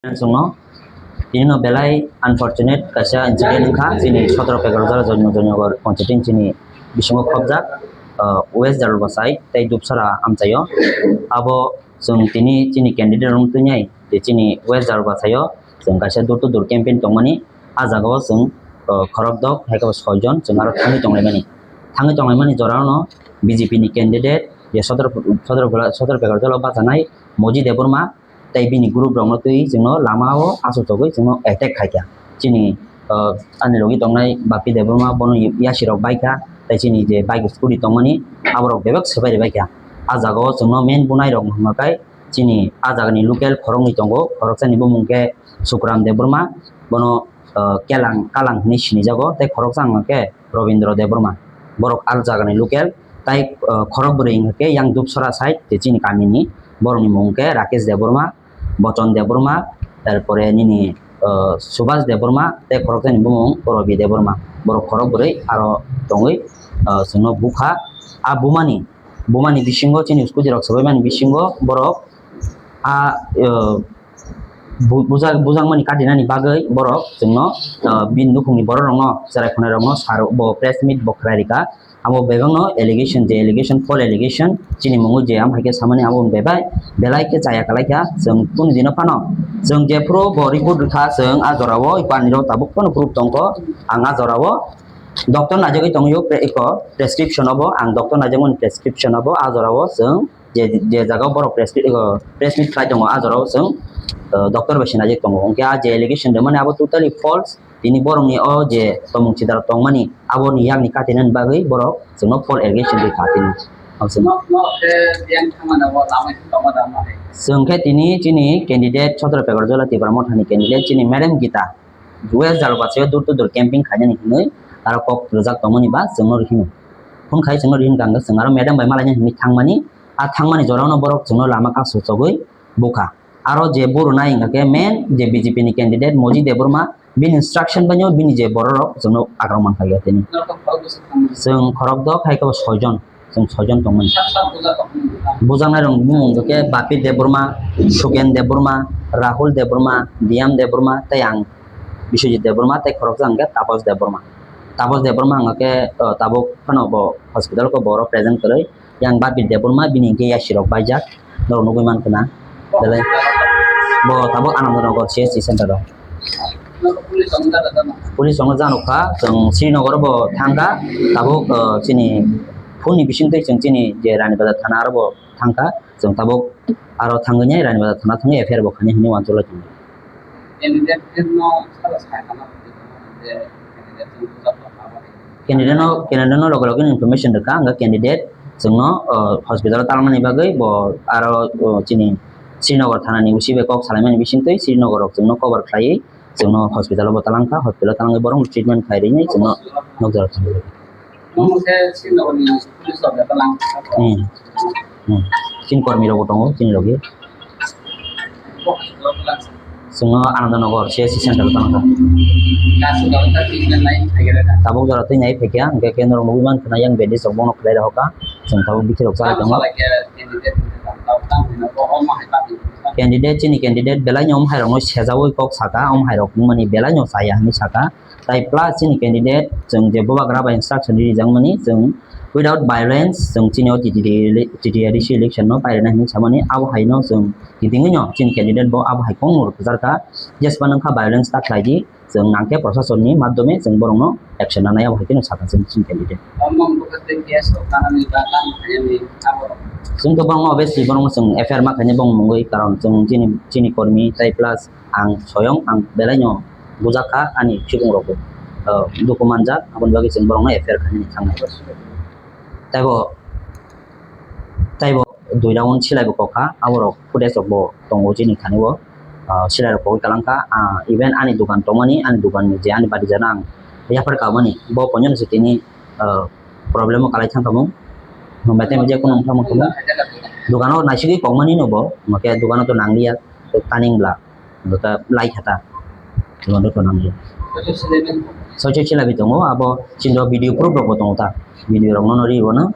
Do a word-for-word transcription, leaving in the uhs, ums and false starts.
Chwngno tini no belai unfortunate kaisa incident wngkha chini sotoro Pekarjala Joynagar constituency ni bisingo khobjak, ah, West Jalbasai tei Dupsara amchaio. Abo chwng tini chini candidate rok twngnai je chini West Jalbasaio chwng kaisa door to door campaign tongmani. Ah jagao chwng, ah, khorokdok hai khe bo soijon chwng aro thangwi tonglaimani. Thangwi tonglaimani jorano B J P ni candidate je sotoro, sotoro, sotoro Pekarjala bachanai Moji Debbarma tei bini group rokno twi chwngno lamao achuk chogwi chwngno attack khaikha. Chini, ah, ani logi tongnai Bapi Debbarma bono yasi rok baikha tei chini je bike scooty tongmani aborok bebak swbai rwbaikha. Ah jagao chwngno main bunai rok hwnbakhai chini ah jagani local khoroknwi tongo, khoroksani bumung khe Sukuram Debbarma, bono, ah, Kelang, Kalang hinwi sinijago, tei khoroksa wngkha khe Robindra Debbarma, borok ah jagani local, tai, ah, khorok bwrwi wngkha khe yang Dupsara side je chini kamini, borokni mung khe Rakesh Debbarma, Bochon Debbarma, tarpore nini, ah, Subhas Debbarma, tei khoroksani bumung Rabi Debbarma, borok khorok bwrwi aro tongwi, ah, chwngno bukha. Ah bumani, bumani bisingo chini scooty rok swbaimani bisingo borok ah, ah, bu-, bujak-, bujakmani katinani bagwi borok chwngno, ah, bini nukhungni borok rokno, cherai khonai rokno sar bo press meet bo khwlai rikha. Abo bebakno allegation, je allegation, false allegation, chini mungwi je am hai khe samani abo bebak belai khe chaya kwlai kha. Chwng kunu dino phano chwng jephuru bo report rwkha, chwng ah jorao ipanirok tabuk phano proof tongkho. Ang ah jorao doctor naijagwi tongwio, pre-, iko prescription obo, ang doctor naijakmani prescription obo, ah jorao chwng je, je jaga o borok press, press meet khlai tongo, ah jorao chwng, uh, doctor bai sinajak tongo. Hwnkhe ah je allegation rwmani abo totally false. Tini borokni o je tongmung chidar tongmani aboni yakni katinani bagwi borok chwngno false allegation rwkha tini. Chwng khe tini chini candidate Sotoro Pekarjala Tipra Mothani candidate chini Madam Gita West Jalbasio door to door camping khainani hinwi aro kok rwjak tongmani ba chwngno rihino. Phone khai chwngno rihin kang chwng aro madam bai malaina hinwi thangmani, a thangmani jorano borok chwngno lama kasu chogwi bukha. Aro je buru nai hwnkha khe main je B J P ni candidate Moji Debbarma, bini instruction baino bini je borok rok chwngno akrok man khaio tini. Chwng khorok dok hai khe bo soijon. Chwng soijon tongmani. Bujaknai rok bumung hwnkhe Bapi Debbarma, Suken Debbarma, Rahul Debbarma, Diyam Debbarma tei ang Biswajit Debbarma tei khoroksa hwnkhe Tapos Debbarma. Tapos Debbarma hwnkhe, uh, tabuk phano bo hospital ko boro present kwrwi. Yang Bapi Debbarma bini hwnkhe yasi rok baijak. Norok nugwi mankha na. Belai bo tabuk Anandanagar C S C center o. Police rokno janokha, chwng Srinagar bo thangkha, tabuk, uh, chini phone ni bisingtwi chwng chini je Rani Bazar thana aro bo thangkha, chwng tabuk aro thangwi nai Rani Bazar thana thangwi F I R bo khainai hinwi uansuk lai tongo. Candidate no, candidate no, candidate no loge loge information rwkha, hwnkhe candidate chwngno, uh, hospital o talangmani bagwi bo aro, uh, chini Srinagar thana ni O C bai kok salaimani bisingtwi Srinagar rok chwngno cover khlaiwi chwngno hospital o bo talangkha, hospital o talangwi borok treatment khai rini chwngno nokjagwi thangwi. Hmm. Hmm. Chini kormi rok bo tongo chini logi. Chwngno Anandanagar C S C center o tongkha. Tabuk jora twi nai phaikha, hwnkhe khe norok nugwi mankha na yang bandage rok bono khlai rohorkha. Chwng tabuk bithi rok chai tongo. Candidate, chini candidate belai no omo hai rokno sejawi kok saka, omo hai rok wngmani belai no chaya hinwi saka. Tai plus chini candidate chwng je bubagra bai instruction rijak mani, chwng without violence chwng chini o T T D, T T A D C election no pairina hinwi samani, abo hai no chwng kitingwi no chini candidate bo abo hai kok muruk kwchar kha, jespa nang kha violence ta khlai di, chwng nang khe proshasonni madhyome chwng borok no action nanai, abo hai khe no sakha chwng chini candidate. Chwng to bangma obviously borok no chwng F I R ma khainai bong mungwi, karon chwng chini, chini kormi tai plus ang soyong ang belai no bujak kha ani sibung rok bo, uh, duku manjak, aboni bagwi chwng borok no F I R khainani thangnai. Taibo, taibo dui round silai bo kok kha, abo rok footage rok bo tongo chini thani o, uh, silai rok pogwi kalang kha, uh, even ani dukan tongmani, ani dukan ni je ani bari jana ang yapar ka mani bo ponjano se tini, uh, problem o kalai thang kha mung, mung bai tei je kono wngkha mung kha mung dukan o naisigwi kok mani no bo, hwnkhe dukan o to nang liya, taning bla. Bwkha lai kha ta. Bono to nang ya. Soichoi silabi tongo, abo chini video proof rok bo tongo ta. Video rok no ri bono.